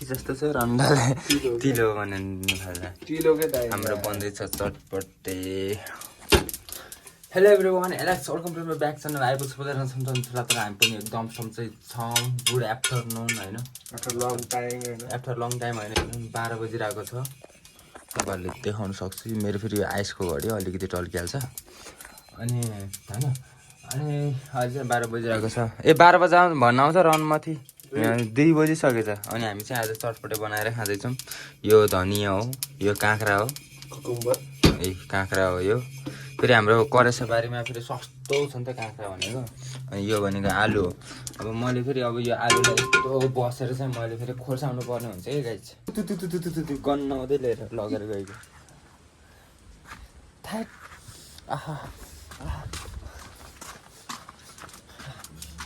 जस्तो छ रन्डाले तिलो भन्नु थाल्दा तिलोकै दाइ हाम्रो बन्दैछ चटपटे hello everyone Alex welcome to my back channel आइपुग्छ बजार तर हामी पनि एकदम सन्चै छौँ गुड आफ्टरनुन होइन आफ्टर लङ टाइम होइन 12 बजिरहेको छ तपाईँहरूले देखाउन सक्छु मेरो फेरि आइसको घडी अलिकति टल्किहाल्छ अनि होइन अनि अहिले चाहिँ 12 बजिरहेको छ ए 12 बजी भन्न आउँछ रनमाथि 2 बजिसकेछ अनि हामी चाहिँ आज चटपटे बनाएर खाँदैछौँ यो धनिया हो यो काँक्रा हो ए काँक्रा हो यो फेरि हाम्रो करेसा बारीमा फेरि सस्तो छ नि त काँक्रा भनेको अनि यो भनेको आलु हो अब मैले फेरि अब यो आलुलाई यस्तो बसेर चाहिँ मैले फेरि खोर्साउनु पर्ने हुन्छ है गाइस तुतु गन्नाउँदै लिएर लगेर गएको आहा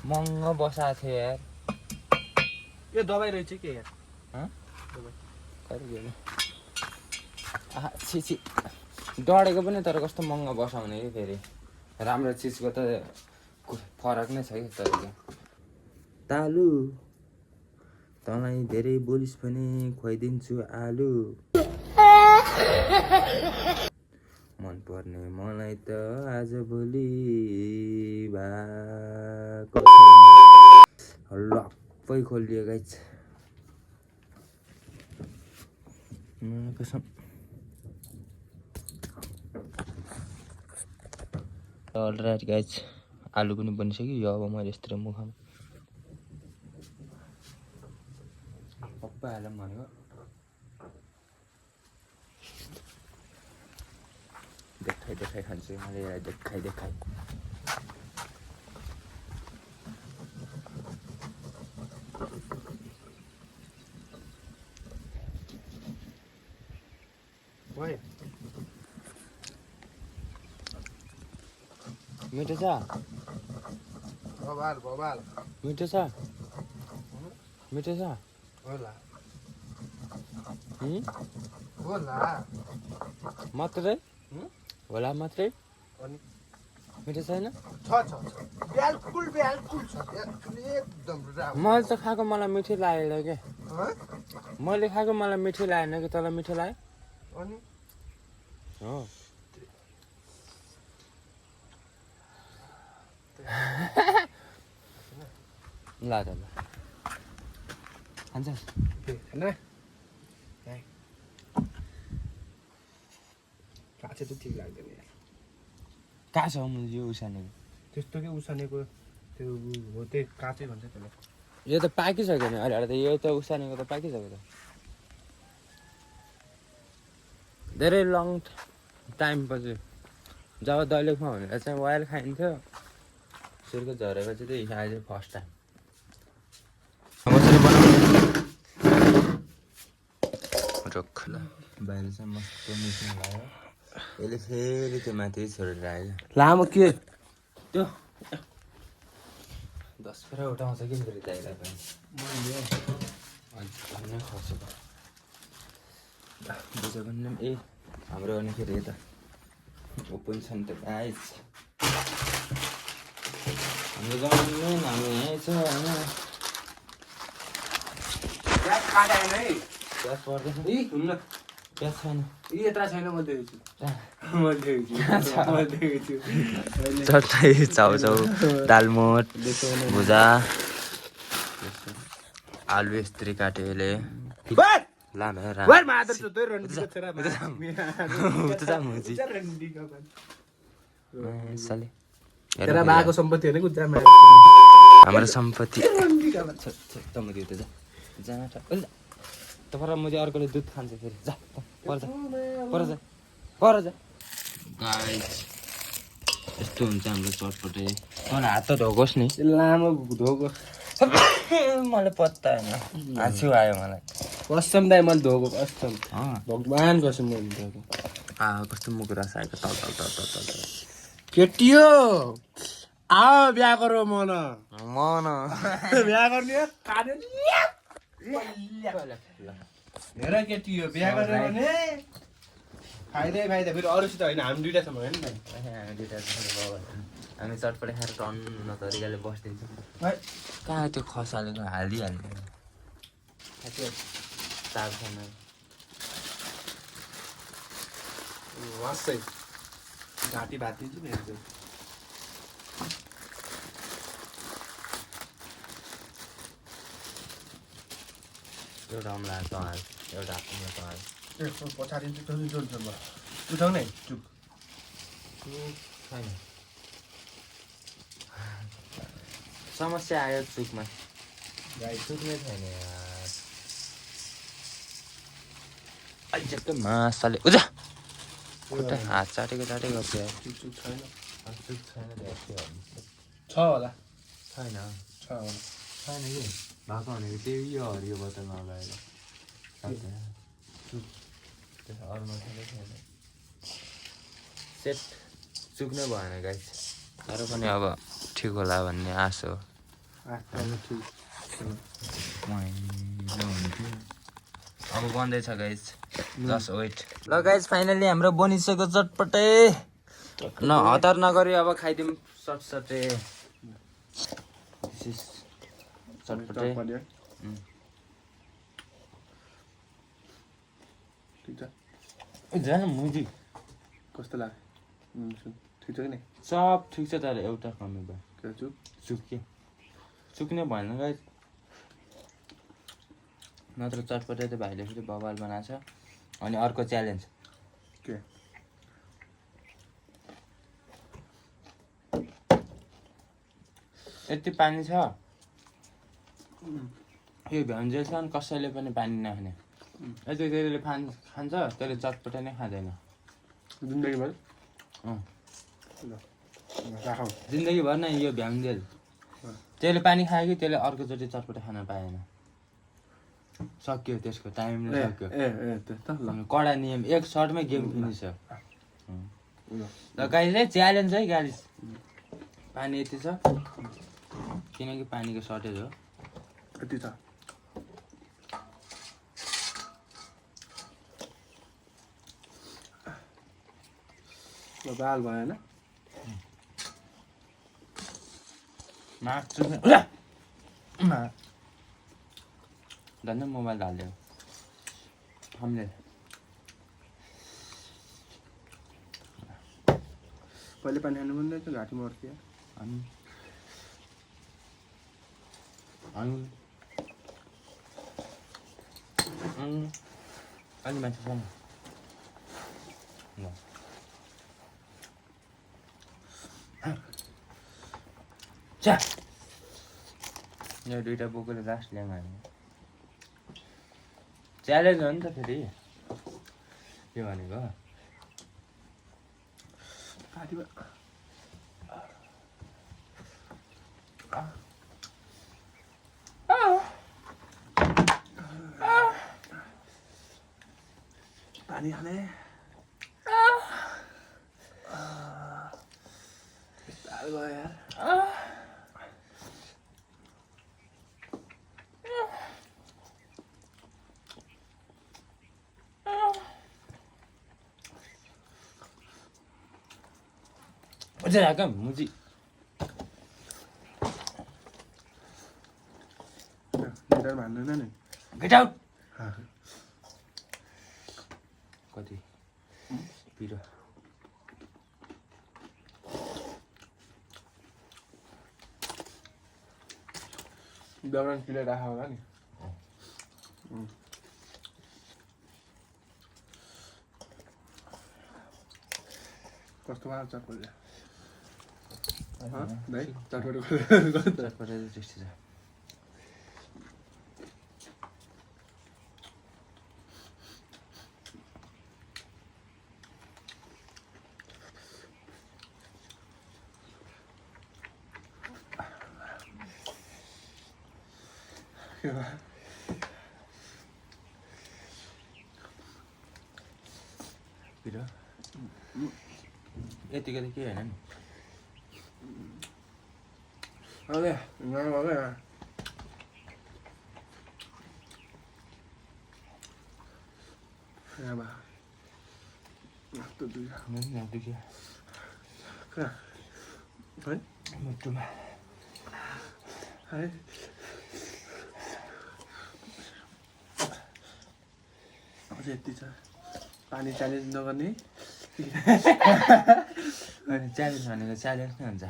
महँगो बसाएको थियो यार यो दबाई रहेछ के यार छि डढेको पनि तर कस्तो महँगो बसाउने कि फेरि राम्रो चिजको त फरक नै छ कि तपाईँको तालु तँलाई धेरै बोलिस् भने खुवाइदिन्छु आलु मनपर्ने मलाई त आजभोलि भएको छैन लप्पै खोलियो गाइस कसम अलराइट गाइस आलु पनि बनिसक्यो यो अब मैले यस्तो मुखमा पप्पा हालौँ भनेको देखाइ खान्छु मैले देखाइ मिठो छ बबाल मिठो छ होला मात्रै होला मात्रै अनि मिठो छैन छ बिल्कुल छ एकदम मैले त खाएको मलाई मिठै लागेन के मैले खाएको मलाई मिठै लागेन कि तँलाई मिठो लाग्यो अनि हो ल त ल खान्छस् काँचे त ठिक लाग्दैन यार कहाँ छ मैले यो उसानेको त्यस्तो के उसानेको त्यो हो त्यही काँचै भन्छ त्यसलाई यो त पाकिसक्यो नि अहिले त यो त उसानेको त पाकिसक्यो त धेरै लङ टाइम पछि जब दैलेखमा भनेर चाहिँ वाइल खाइन्थ्यो सुर्को झरेपछि चाहिँ आज फर्स्ट टाइम रोक्ला बाहिर चाहिँ मस्तो मिसिङ लाग्यो यसले फेरि त्यो माथि छोडेर आयो लामो के त्यो 10 फेरि उठाउँछ कि फेरि दाइलाई पनि अनि खसेको बुझ्यो भने ए हाम्रो अनि फेरि यता ओपन छ नि त गाइस हाम्रो गाउँमा हामी यहीँ छ होइन ग्यास खाँदैन है ग्यास पर्दैन हुन्न ग्यास छैन यता छैन म देखेछु चट्टाई चाउचाउ दालमोट भुजा आलु यसरी काट्यो यसले भएको सम्पत्ति होइन हाम्रो सम्पत्ति तर म चाहिँ अर्कोले दुध खान्छ फेरि जा पर जा गाइस यस्तो हुन्छ हाम्रो चटपटे तल हात त धोकोस् नि लामो धोको मलाई पत्ता होइन हाँस्यो आयो मलाई कसम दाइ मैले धोको कसम भगवान कसम मैले धोको कस्तो मुख रस आएको तल केटियो आओ बिहा गरौ म न बिहा गर्ने हेर केटियो बिहा गर्ने भने फाइदै फाइदा फेरि अरूसित होइन हामी दुइटासम्म होइन हामी चटपटे खाएर टन्न तरिकाले बस्दिन्छौँ कहाँ त्यो खसालेको हालिहाल्ने चार छैन वासै घाँटी भातिदिन्छु नि हेर्दै एउटा अम्ला तँहाल एउटा अम्ला तँहाल पछाडि उठाउने चुप छैन समस्या आयो चुकमा गाई चुक्नै छैन यार अझ्याकै मासाले उजा खुट्टा हात चाटेको गर्थ्यो यार चुप छैन चुक छैन छ होला छैन छ होला छैन कि भएको भनेको त्यही यो हरियो बोतलमा लगाएर चुक त्यसो अरू नछाडै छैन सेट चुक्नै भएन गाइस तर पनि अब ठिक होला भन्ने आश हो अब बन्दैछ गाइस जस्ट वेट ल गाइस फाइनली हाम्रो बनिसक्यो चटपटे न हतार नगरी अब खाइदिउँ सटसटे चटपटे जान मुजी कस्तो लाग्यो ठिक छ कि नै सब ठिक छ तर एउटा कमी भयो चुप चुक्ने भएन गाइस नत्र चटपटे त भाइले फेरि बवाल बनाएको छ अनि अर्को च्यालेन्ज के यति पानी छ यो भ्याउन्जेल छ अनि कसैले पनि पानी नखाने यति त्यसले खान्छ त्यसले चटपटे नै खाँदैन जिन्दगीभर जिन्दगीभर नै यो भ्याउन्जेल त्यसले पानी खायो कि त्यसले अर्कोचोटि चटपटे खान पाएन सक्यो त्यसको टाइम नै सक्यो कडा नियम एक सर्टमै गेम फिनिस छ ल गाइस है च्यालेन्ज है गाइस पानी यति छ किनकि पानीको सर्टेज हो यति छ बाल भएन झन् मोबाइल हाल्यो हामीले पहिले पानी खानु पनि रहेछ घाँटीमा अड्कियो अलि मान्छे छ नि च्या यो दुइटा बोकेर लास्ट ल्याउँ हामी च्यालेन्ज हो नि त फेरि के भनेको पानी खाने यार Jangan muzik. Dari mana nih? Get out. Kati. Pira. Dalam pila dah hawa ni. कस्तो भयो चटपटे भाइ चटपटे चटपटे टेस्टी छ पिरो यतिको त के होइन नि अरे यहाँ भयो यहाँ भयो यस्तो दुख्यो यहाँ दुख्यो कहाँ है मुटुमा है यति छ पानी च्यालेन्ज नगर्ने अनि च्यालेन्ज भनेको च्यालेन्ज नै हुन्छ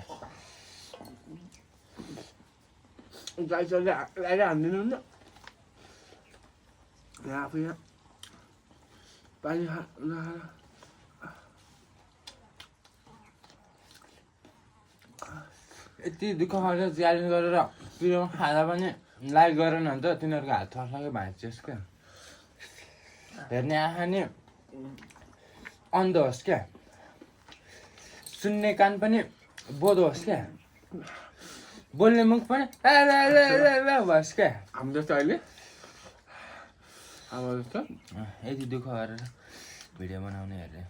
गाई चल्दै हान्दिनु नि यहाँ आफू यहाँ पानी नखाएर यति दुःख गरेर च्यालेन्ज गरेर पिरो खाँदा पनि लाइक गरेन भने त तिनीहरूको हात थर्साकै भाँचियोस् क्या हेर्ने आँखा नि अन्ध होस् क्या सुन्ने कान पनि बोधो होस् क्या बोल्ने मुख पनि होस् क्या हामी जस्तो अहिले आमा जस्तो यति दुःख गरेर भिडियो बनाउने हेरेँ